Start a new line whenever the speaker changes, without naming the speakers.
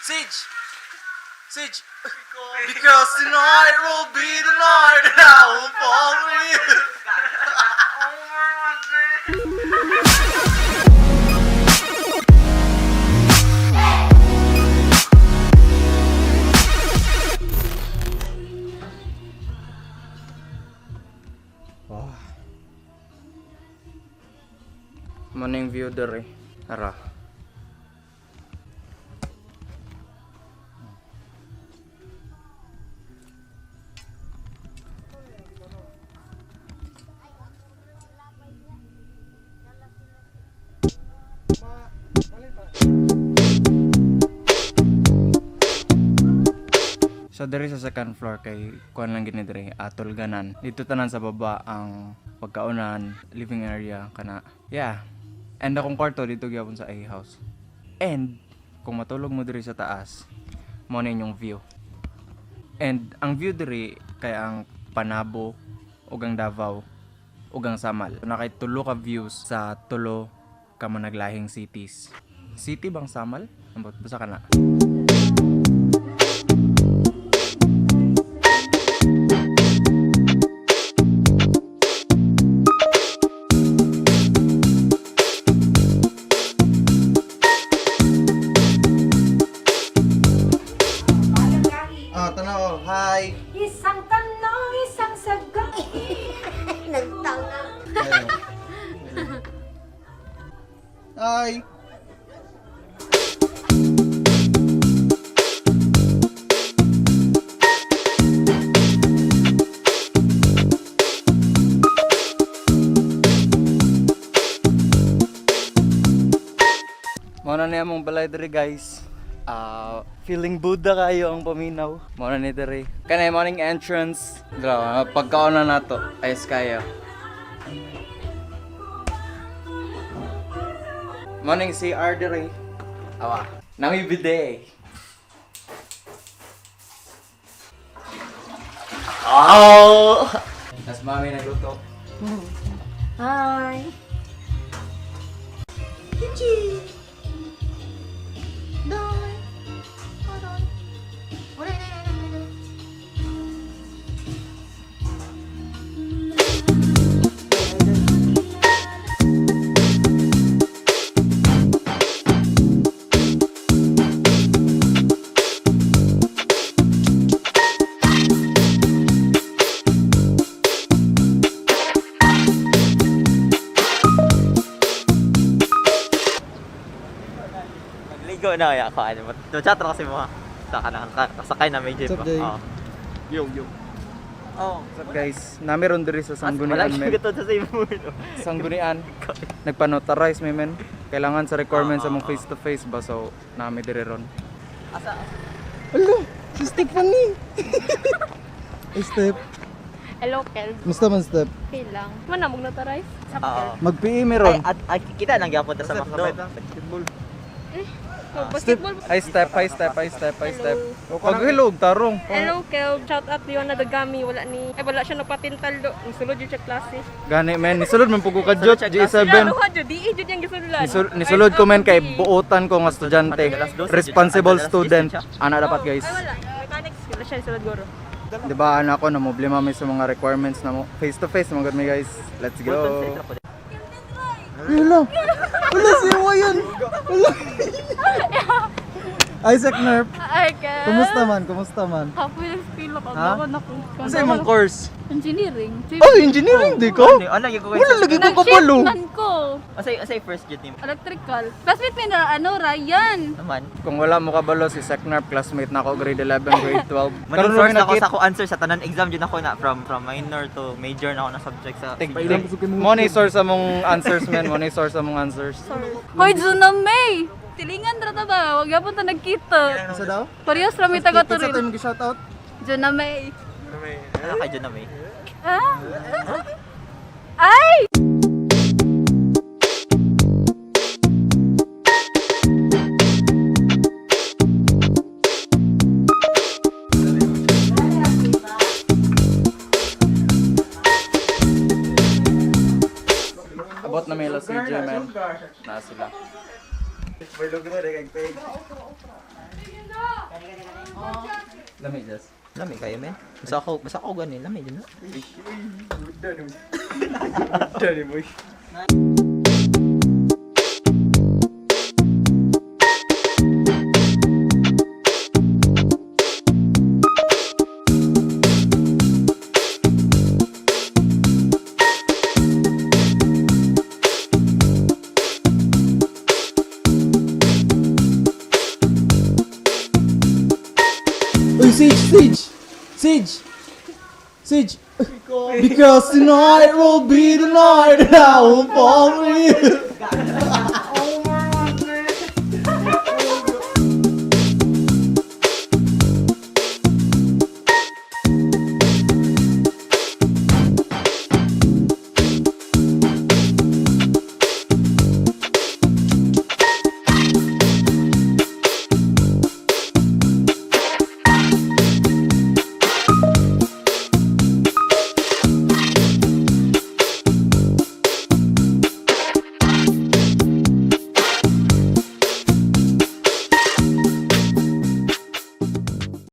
Sige! Sige! Because tonight will be the night that I will fall for you. Oh. Morning view dere. Ara. So diri sa second floor kay kuan lang gini diri atol ganan. Dito tanan sa baba ang pagkaunan, living area kana. Yeah. And akong kwarto dito gyapon sa A house. And kung matulog mo diri sa taas, mo na inyong view. And ang view diri kay ang Panabo ug ang Davao ug ang Samal. Nakay tulo ka views sa tulo ka managlahing cities. City bang Samal? Ambot basta ka na. Ah, tanaw. Hi.
Isang tanong, isang sagot.
Nagtanga.
Hi. Mao na niya mong balay diri, guys. Ah, feeling Buddha kayo ang paminaw. Mao na ni diri. Kanay morning entrance. Dra, pagkaon na nato. Ayos kayo. Morning CR diri. Awa. Nami bidet. Oh! Tas mami nagluto.
Hi.
Nagligo na kaya ako. Ano, chat ra kasi mo ha. Sa kanang kasakay na may jeep.
What's up, Jay?
Oh.
Yo, yo.
Oh.
What's up, guys? Nami ron diri sa
Wala
Sanggunian, men.
gyud sa Cebu. No?
Sanggunian. Nagpa-notarize mi, men. Kailangan sa requirements sa mong
Ah, ah,
face to face ba, so nami diri ron.
Asa?
Alo, si Stephanie. Hey, Step.
Hello, Kel.
Musta man, Step?
Okay lang. Manamog na taray.
Oo.
Mag-PE mi
Ay,
ron.
at, at, kita lang gyapon ta sa McDo.
Basketball.
Hi step, hi step, hi step, hi step. Pag-hilog tarong.
Hello, Kel. Shout out Leona Dagami. Wala ni... Ay, wala siya nagpatintal do. Nisulod yun siya klase.
Gani men, nisulod man pugo ka jot G7.
Lalo ha, jud. Di, jud yung gisulan.
Nisulod ko men kay buotan ko nga estudyante.
Alas 12,
Responsible
alas 10
student.
siya.
Ana dapat, guys.
Ay, wala. Mechanics. Wala siya nisulod guro.
Di ba ana ko na problema may sa mga requirements na mo. Face to face mga mi, guys. Let's go.
Wala. Wala si Wayan. Wala. Isaac Nerp.
Ay, Kel.
Kumusta man? Kumusta man?
Halfway feel ako.
Ha?
Gawan ako.
Sa imong course?
Engineering.
Oh, engineering di ko.
Ano lagi ko
Wala lagi ko kabalo.
Nag-shift man ko.
Asay first jud nimo.
Electrical. Classmate mi na ano, Ryan.
Naman.
Kung wala mo kabalo si Seknarp, classmate na ako grade 11, grade 12.
Maning
Karon
source
mi
na ako
nakit-
sa ako answer sa tanan exam jud ako na from minor to major na ako na subject sa
Mo ni source among answers, men, mo ni source among answers.
Hoy, June na May! Tilingan ra ta ba? Wag yapon ta nagkita.
Isa daw?
Parehas ra mi taga
Kinsa
Turin.
tayo mag-shoutout?
June na May.
Ano kay jud na may.
Ah? Ay!
Abot na may la CJ, man. Na sila. Lami, Jess.
Lami kayo, men. Basta ako gani, lami din na.
Dali mo.
Uy, Sage, Sage! Sage! Sage! Because tonight will be the night that I will fall for you.